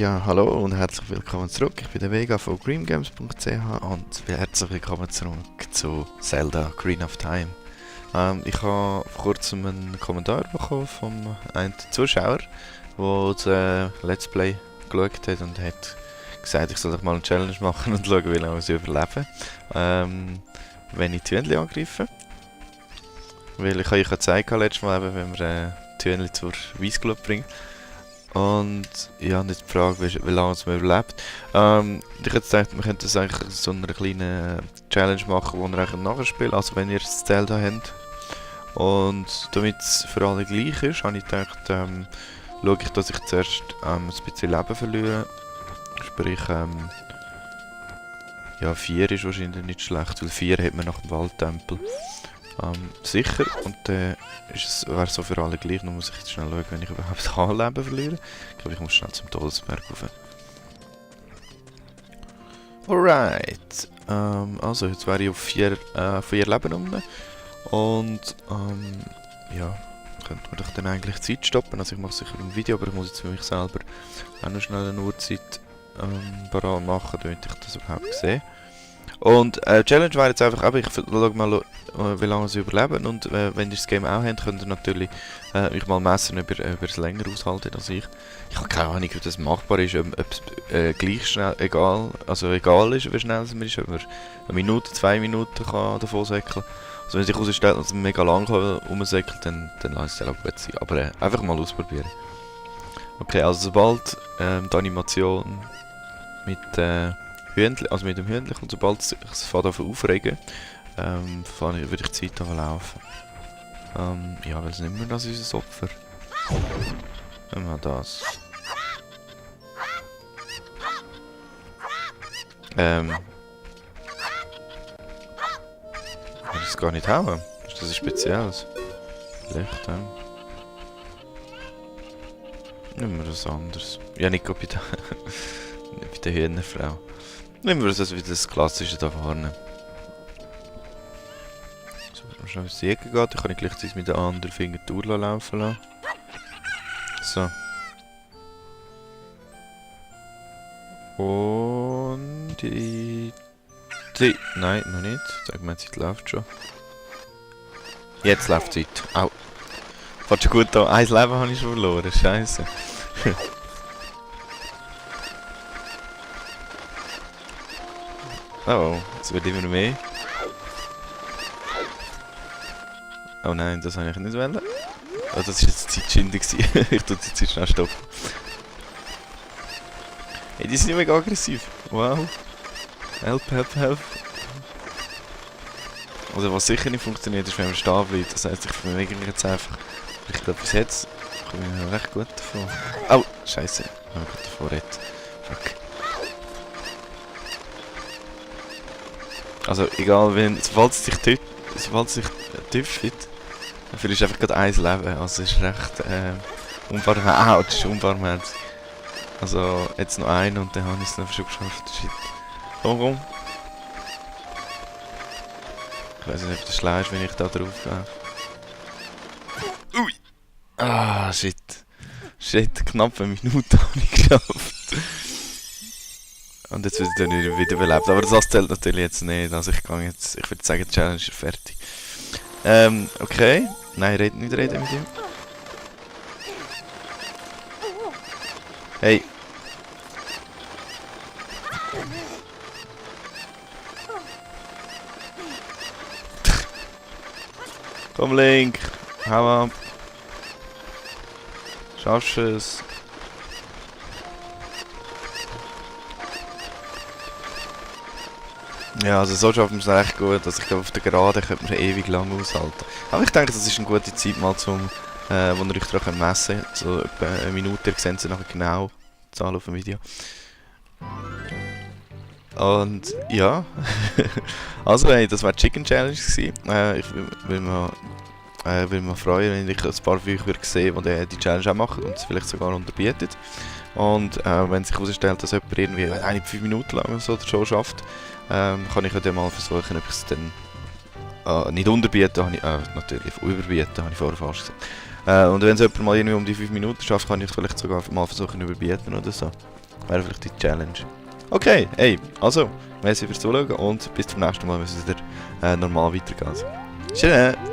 Ja, hallo und herzlich willkommen zurück. Ich bin der Vega von greengames.ch und herzlich willkommen zurück zu Zelda Green of Time. Ich habe vor kurzem einen Kommentar bekommen von einem Zuschauer, der das Let's Play geschaut hat und hat gesagt, ich soll doch mal eine Challenge machen und schauen, wie lange ich überleben, wenn ich die Hühnchen angreife. Weil ich habe euch gezeigt letztes Mal, eben, wenn wir die Hühnchen zur Weissglut bringen. Und ja, nicht die Frage, wie lange es man überlebt. Ich hätte gedacht, wir könnten das eigentlich so eine kleine Challenge machen, die wir nachher spielen, also wenn ihr das Zelda habt. Und damit es für alle gleich ist, habe ich gedacht, schaue ich, dass ich zuerst ein bisschen Leben verliere. Sprich, ja, 4 ist wahrscheinlich nicht schlecht, weil 4 hat man nach dem Waldtempel. Sicher, und dann wäre es so für alle gleich, nur muss ich jetzt schnell schauen, wenn ich überhaupt Leben verliere. Ich glaube, ich muss schnell zum Todesberg rauf. Alright, also jetzt wäre ich auf 4 Leben unten. Und ja, könnte man doch dann eigentlich Zeit stoppen. Also ich mache sicher ein Video, aber ich muss jetzt für mich selber auch noch schnell eine Uhrzeit parat machen, damit ich das überhaupt sehe. Und Challenge wäre jetzt einfach, aber ich schaue mal, wie lange sie überleben. Und wenn ihr das Game auch habt, könnt ihr natürlich euch mal messen, ob ihr es länger aushaltet als ich. Ich habe keine Ahnung, ob das machbar ist, ob es gleich schnell, egal ist, wie schnell es ist, ob man eine Minute, 2 Minuten kann davon säckeln. Also wenn sich herausstellt, dass es mega lang rumsäckelt, dann lasse ich es auch gut sein. Aber einfach mal ausprobieren. Okay, also sobald die Animation mit Hühnchen, also mit dem Hühnchen, und sobald es fängt an aufregen, würde ich die Zeit laufen. Ja, was nehmen wir das unser Opfer? Nehmen wir das. Ich das gar nicht haben. Ist das ein Spezielles? Vielleicht, nehmen wir das anders. Ja, nicht bei der, nicht bei der Hühnerfrau. Nehmen wir das wieder das Klassische da vorne. So, wenn man schnell ins Jäger geht, dann kann ich gleichzeitig mit den anderen Finger die Uhr laufen lassen. So. Und die... Nein, noch nicht. Sag mal, die Zeit läuft schon. Jetzt läuft die Zeit. Au. Fährt schon gut an. Ein Leben habe ich schon verloren. Scheiße. Oh, es wird immer mehr. Oh nein, das habe ich nicht wollen. Oh, das war jetzt Zeitschinde. Ich tue die Zeit schnell stoppen. Hey, die sind ja mega aggressiv. Wow. Help, help, help. Also was sicher nicht funktioniert, ist, wenn man stehen bleibt. Das heisst, ich bewege mich jetzt einfach. Ich glaube, bis jetzt komme ich mir recht gut davon. Oh, scheiße. Ich habe gerade davor redet. Fuck. Also egal, sobald es sich trifft, dann verlierst du einfach gerade ein Leben. Also es ist recht unbarmherzig. Also jetzt noch einen und dann habe ich es noch schon geschafft. Shit. Komm. Ich weiß nicht, ob das schlau ist, wenn ich da drauf gehe. Ui! Ah, shit. Shit, knapp eine Minute habe ich geschafft. Und jetzt wird er dann wieder belebt. Aber das zählt natürlich jetzt nicht. Also ich würde sagen, die Challenge ist fertig. Okay. Nein, nicht reden mit ihm. Hey. Komm, Link. Hau ab. Schaffst du es? Ja, also so schaffen wir es recht gut. Also ich glaube, auf der Geraden könnte man ewig lang aushalten. Aber ich denke, das ist eine gute Zeit mal zum, wo ihr euch daran messen könnt. So etwa eine Minute, ihr seht es nachher genau, die Zahl auf dem Video. Und ja, also hey, das war die Chicken Challenge gewesen. Ich will mich freuen, wenn ich ein paar von euch sehen, die die Challenge auch machen und es vielleicht sogar unterbietet. Und wenn sich herausstellt, dass jemand irgendwie 5 Minuten lang so schon schafft, kann ich ja mal versuchen, ob ich es dann nicht unterbieten, natürlich überbieten, habe ich vorher falsch gesagt. Und wenn es jemand mal irgendwie um die 5 Minuten schafft, kann ich es vielleicht sogar mal versuchen überbieten oder so. Wäre vielleicht die Challenge. Okay, hey, also, merci fürs Zuschauen und bis zum nächsten Mal, wenn es wieder normal weitergeht. Tschüss!